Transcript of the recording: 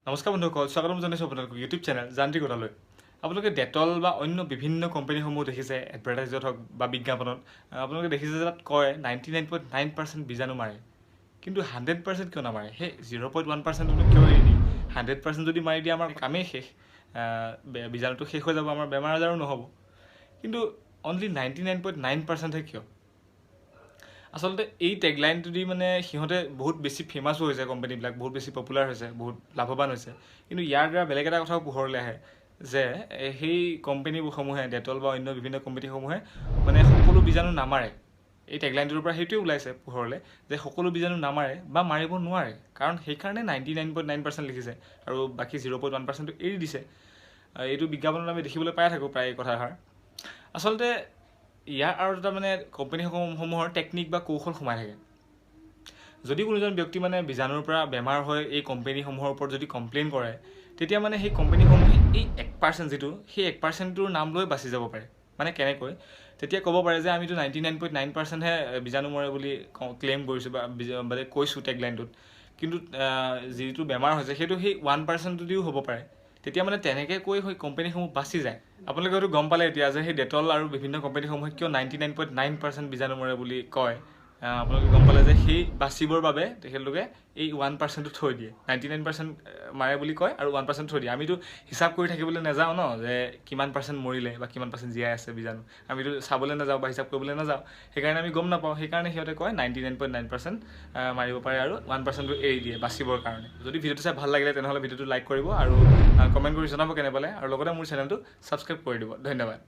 নমস্কাৰ বন্ধুসকল, স্বাগতম জনাইছোঁ আপোনালোকক ইউটিউব চেনেল যান্ত্ৰিকতালৈ। আপোনালোকে ডেটল বা অন্য বিভিন্ন কোম্পানীসমূহ দেখিছে, এডভাৰটাইজত হওক বা বিজ্ঞাপনত আপোনালোকে দেখিছে যে তাত কয় 99.9% বীজাণু মাৰে। কিন্তু 100% কিয় নামাৰে? সেই 0.1%টো কিয় এৰি দিয়ে? 100% যদি মাৰি দিয়ে, আমাৰ কামেই শেষ, বীজাণুটো শেষ হৈ যাব, আমাৰ বেমাৰ আজাৰো নহ'ব। কিন্তু অনলি 99.9%হে কিয়? আচলতে এই টেগলাইনটো দি মানে সিহঁতে বহুত বেছি ফেমাছো হৈছে, কোম্পানীবিলাক বহুত বেছি পপুলাৰ হৈছে, বহুত লাভৱান হৈছে। কিন্তু ইয়াৰ দ্বাৰা বেলেগ এটা কথাও পোহৰলৈ আহে যে সেই কোম্পানীসমূহে, ডেটল বা অন্য বিভিন্ন কোম্পানীসমূহে মানে সকলো বীজাণু নামাৰে। এই টেগলাইনটোৰ পৰা সেইটোৱে ওলাইছে পোহৰলৈ যে সকলো বীজাণু নামাৰে বা মাৰিব নোৱাৰে, কাৰণ সেইকাৰণে 99.9% লিখিছে আৰু বাকী 0.1%টো এৰি দিছে। এইটো বিজ্ঞাপনত আমি দেখিবলৈ পাই থাকোঁ প্ৰায় এই কথাষাৰ। আচলতে ইয়াৰ আৰু এটা মানে কোম্পানীসমূহৰ টেকনিক বা কৌশল সোমাই থাকে। যদি কোনোজন ব্যক্তি মানে বীজাণুৰ পৰা বেমাৰ হৈ এই কোম্পানীসমূহৰ ওপৰত যদি কমপ্লেইন কৰে, তেতিয়া মানে সেই কোম্পানীসমূহে এই 1% যিটো, সেই 1%টোৰ নাম লৈ বাচি যাব পাৰে। মানে কেনেকৈ? তেতিয়া ক'ব পাৰে যে আমিতো 99.9%হে বীজাণু মৰে বুলি ক্লেইম কৰিছোঁ বা মানে কৈছোঁ টেগলাইনটোত, কিন্তু যিটো বেমাৰ হৈছে সেইটো সেই 1%টো দিও হ'ব পাৰে। তেতিয়া মানে তেনেকৈ কৈ সেই কোম্পানীসমূহ বাচি যায়। আপোনালোকে হয়তো গম পালে এতিয়া যে সেই ডেটল আৰু বিভিন্ন কোম্পানীসমূহে কিয় 99.9% বীজাণু মৰে বুলি কয়। আপোনালোকে গম পালে যে সেই বাচিবৰ বাবে তেখেতলোকে এই 1%টো থৈ দিয়ে, 99% মাৰে বুলি কয় আৰু 1% থৈ দিয়ে। আমিতো হিচাপ কৰি থাকিবলৈ নাযাওঁ ন যে কিমান পাৰ্চেণ্ট মৰিলে বা কিমান পাৰ্চেণ্ট জীয়াই আছে বীজাণু, আমিতো চাবলৈ নাযাওঁ বা হিচাপ কৰিবলৈ নাযাওঁ, সেইকাৰণে আমি গম নাপাওঁ। সেইকাৰণে সিহঁতে কয় 99.9% মাৰিব পাৰে আৰু 1%টো এৰি দিয়ে বাচিবৰ কাৰণে। যদি ভিডিঅ'টো চাই ভাল লাগিলে, তেনেহ'লে ভিডিঅ'টো লাইক কৰিব আৰু কমেণ্ট কৰি জনাব কেনে পালে আৰু লগতে মোৰ চেনেলটো ছাবস্ক্ৰাইব কৰি দিব। ধন্যবাদ।